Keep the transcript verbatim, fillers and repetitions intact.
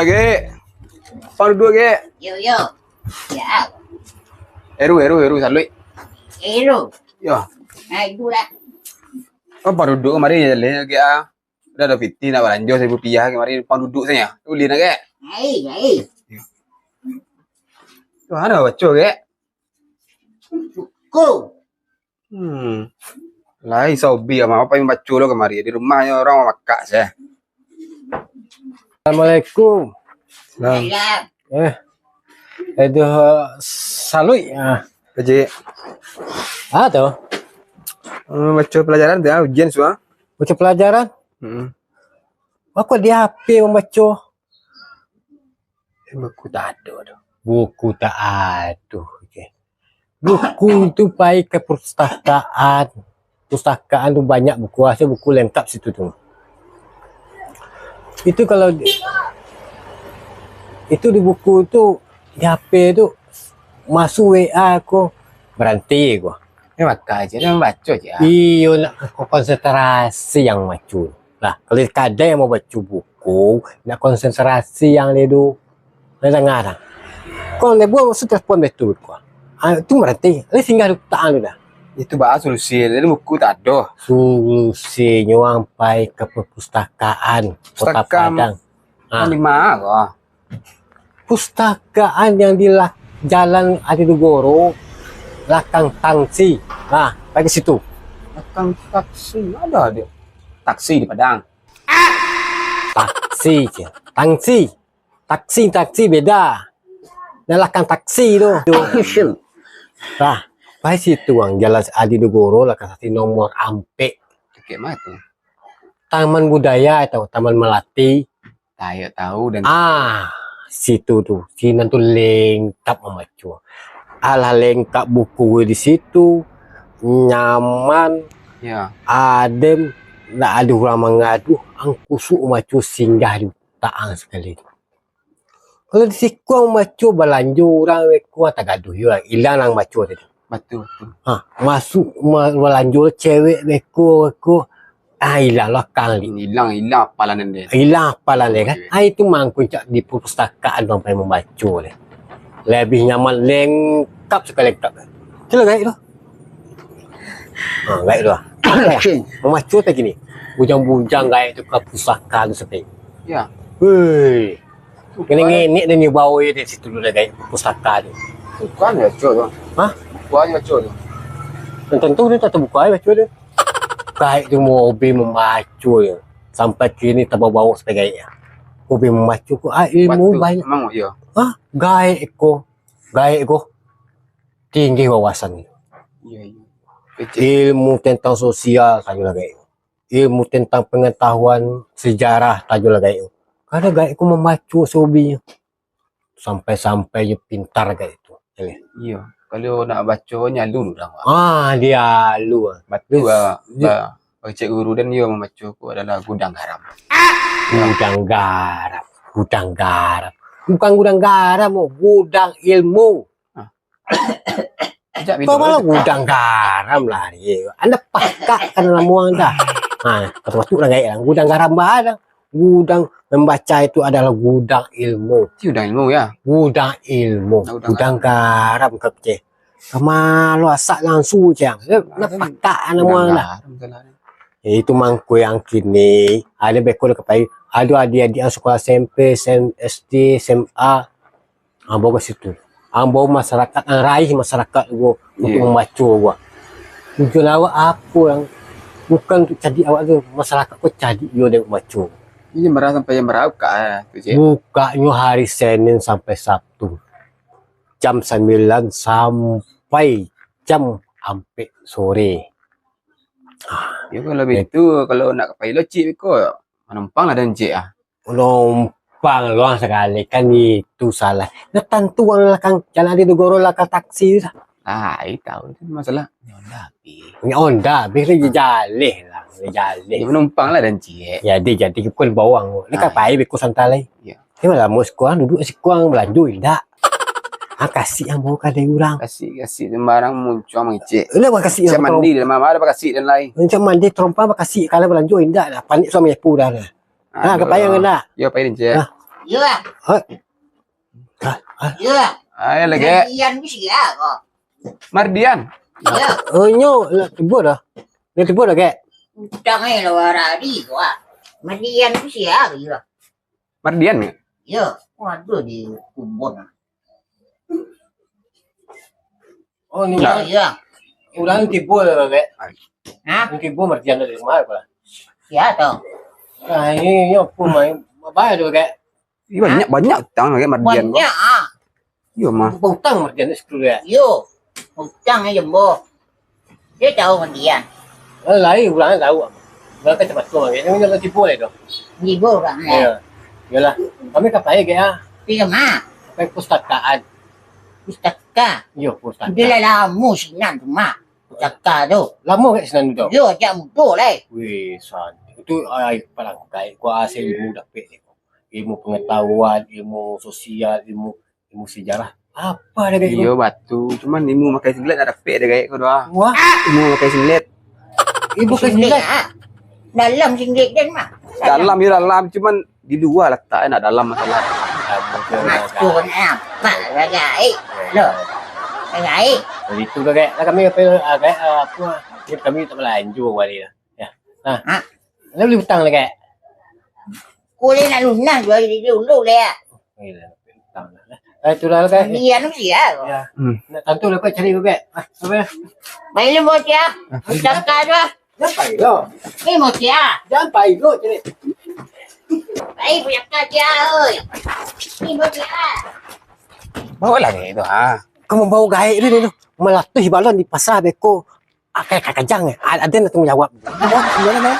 Gek. Ampang duduak, Gek. Yo, yo. Ya. Eru, eru, eru, saluik. Eru. Yo. Nah, itu lah. Ampang duduak kamari jaleh, Gek, ah. Udah ado pitih nak balanjo saribu rupiah kamari, ampang duduak sajo. Ulih nak, Gek? Ai, ai. Yo. Tu, ado baco, Gek? Buku. Hmm. Lai saobi amah, apo yang baco lo kamari? Di rumah nyo urang mamakak se. Assalamualaikum. Salam. Salam. Eh. Itu, eh, saluik, ah. Kecik. Ah, tu. Hmm, baco pelajaran tu, ah, ujian semua. Baco pelajaran? Hmm. Aku di H P mambaco. Eh, buku tak ado tu. Buku tak ado, oke. Buku tu pai ka perpustakaan. Perpustakaan tu banyak buku, asa buku lengkap situ tu. Itu kalau di, itu di buku tu, di H P tu, masuk W A ko, baranti ko. Eh, makan je, dah baco je, ah. Iyo, nak ko-, konsentrasi yang baco. Lah, kalau kadai yang mau baco buku, nak konsentrasi yang dia tu. Dah dengar dah. Kau ni buat maksud telepon betul ko. Ah, tu berarti, dia singgah di utak tu dah. Itu bah solusi, dari buku tak ado. Solusinyo ampai ke perpustakaan Kota Padang. Ah. Di mana ko? Pustakaan yang di la-, Jalan Adi Dugoro, lakang tangsi. Nah, pai ka situ. Lakang taksi, ado, ado. Taksi di Padang. Taksi, cia. Tangsi. Taksi, taksi beda. Nah, lakang taksi tu. Nah, pai situ, ang, Jalan Adi Dugoro, lakang tangsi nomor ampek. Dekat mana tu? Taman Budaya atau Taman Melati. Tayo tahu dan ah, situ tu, sinan tu lengkap mambaco. Alah lengkap buku di situ, nyaman, ya, adem, ndak ado urang mangaduah, ang kusuk mambaco singgah di utak ang sakali tu. Kalau di siko ang mambaco balanjo urang beko tagaduah yo, ilang nan baco tadi. Batua, batua. Ha, masuk ma-, balanjo cewek beko, beko. Ah, ilang lah kang li. Ilang, ilang apalan den. Ilang apalan den kan. Oke. Ah, itu mangko cak di perpustakaan urang pai mambaco den. Lebih nyaman, lengkap sakali lengkap. Itulah gaek tu. Ha, gaek tu lah. Mambaco tak gini. Bujang-bujang gaek tu ka pusaka tu sampai. Ya. Woi. Ngenek-ngenek den nyo bawo yo di situ dulu dek gaek pustaka tu. Buka baco tu. Hah? Buka baco tu. Tantu tu tak tabuka baco tu. Gaek tu mau hobi mambaco yo. Sampai kini tabawo-bawo sampai gaek. Hobi mambaco ko, ah, ilmu banyak. Memang, iyo. Hah? Gaek ko. Gaek ko. Tinggi wawasan. Iyo, iyo. Kecil. Ilmu tentang sosial sajo lah gaek. Ilmu tentang pengetahuan sejarah tajo lah gaek tu. Karano gaek ko mambaco sobinyo. Sampai-sampai nyo pintar gaek tu. Iyo. Kalau nak baco nyalu urang. Ah, dialu. Batua, ba-, ba-, kecek guru den iyo mambaco ko adalah gudang garam. Gudang garam. Gudang garam. Bukan gudang garam, oh. Gudang ilmu. Ah. Kau malah gudang garam lah, ye. Anda pakak kan lamuang dah. Ha, kata masuk lah gaek lah. Gudang garam bah dah. Gudang membaca itu adalah gudang ilmu. Itu gudang ilmu, ya? Gudang ilmu. Nah, gudang garam. Gudang garam, kau kecek. Kamalu asak langsung, cang. Dah pakak kan lamuang dah. Gudang garam, betul lah. Ya, itu mangko yang kini. Ado beko dah kapai. Ado adik-adik yang sekolah S M P, S M, S D, S M A. Ambo ka situ. Ambo masyarakat, ah, raih masyarakat juo untuak mambaco juo. Tujuan awak apo, Ang? Bukan untuak cadiak awak tu, masyarakat ko cadiak juo dek mambaco. Iyo, marah sampai jam bara bukak, ah, tu, Cik? Bukaknyo hari Senin sampai Sabtu. Jam sambilan sampai jam ampek sore. Ah, yo, kalau baitu, kalau nak ka pai lo, Cik, beko, manumpang lah den, Cik, ah. Numpang lo sakali, kan itu salah. Nah, tantu urang lakang, jalan di Dugoro lakang taksi tu lah. Ah, ai tahu tu masalah. Honda habis. Honda habis lah, jaleh lah, jaleh. Yo, manumpang lah den, Cik. Jadi, jadi, bukan bawang. Ni ka pai beko santai lai. Iyo. Ni malah mau sikuang, duduk sikuang, balanjo indak. Ah, kasih yang bawa kadai urang. Kasih, kasih, sembarang muncuang mangecek. Indak bakasih. Siap mandi, dalam mama ada bakasih dan lai. Siap mandi, terompang bakasih, kalau balanjo indak lah. Panik suami aku dah lah. Nah, aduh, kapayang lah. Yo, pai den, Cik. Nah. Yo lah. Hah? Hah? Yo lah. Ayo lah, Gek. Mardian tu sia ko? Mardian? Yo. Oh, nyo lah tibo dah. Nyo tibo dah, Gek. Utang eh lah warari ko ah. Mardian tu sia ko yo? Mardian, Gek? Yo, waduh di kubun. Oh, ni urang, urang tibo lah, Gek. Hah? Ni tibo Mardian dari rumah apa? Sia tu? Ah, ini, ini apa main? Apa tu, Gek? Iyo, banyak, banyak utang, Gek, Mardian tu. Banyak ah. Iyo mah. Utang Mardian tu sepuluh, Gek. Yo, utang aja, Bo. Dia tahu Mardian. Eh, lain urang tahu. Urang kan cepat tu, Gek. Ini nak tibo lah tu. Tibo urang, eh. Iyo. Yolah. Kami ka pai, Gek, ah? Pai ka ma? Pai pustakaan. Pustaka? Iyo, pustaka. Udah lah lamo sinan tu, Mak. Pustaka tu. Lamo Gek sinan tu? Yo, jak mudo lah. Weh, san. Itu ai palangkai. Kua asa ilmu dapek ni. Ilmu pengetahuan, ilmu sosial, ilmu, ilmu sejarah. Apa dah Gek tu? Iyo, batu. Cuman ilmu makai singlet nak dapek dah Gek ko doh. Wah. Ilmu makai singlet. Ilmu makai singlet? Singlet, ah. Dalam singlet den mah. Dalam, yo dalam. Cuman di lua latak, eh, nak dalam masalah. Masuk ni apa lah, Gaek? Lo. Gaek. Jadi tu, Gek. Lah kami apa, ah, Gek, ah, apa, ah, ni kami tak balanjo wali lah. Ya. Nah. Ha? Lah bali utang lah, Gek. Kulik nak lunas dua hari dulu lah. Eh, lah, utang lah. Eh, tu lah, Gek. Dia tu sia. Ya. Hmm. Nak tantu lah, Gek, cari, Gek. Ah, apa ya? Main lu, Bos, ya. Ah, utang kau tu, ah. Jangan pai lo. Ni bocah. Jangan pai lo, cari. Pai punya kerja, oi. Ni bocah. Bawa lah Gek tu, ha. Kau mambawa Gaek ni, ni tu. Malatuih balon di pasar beko. Akai kakajang, eh. Ada nak tanggung jawab. Wah, gimana, Bang?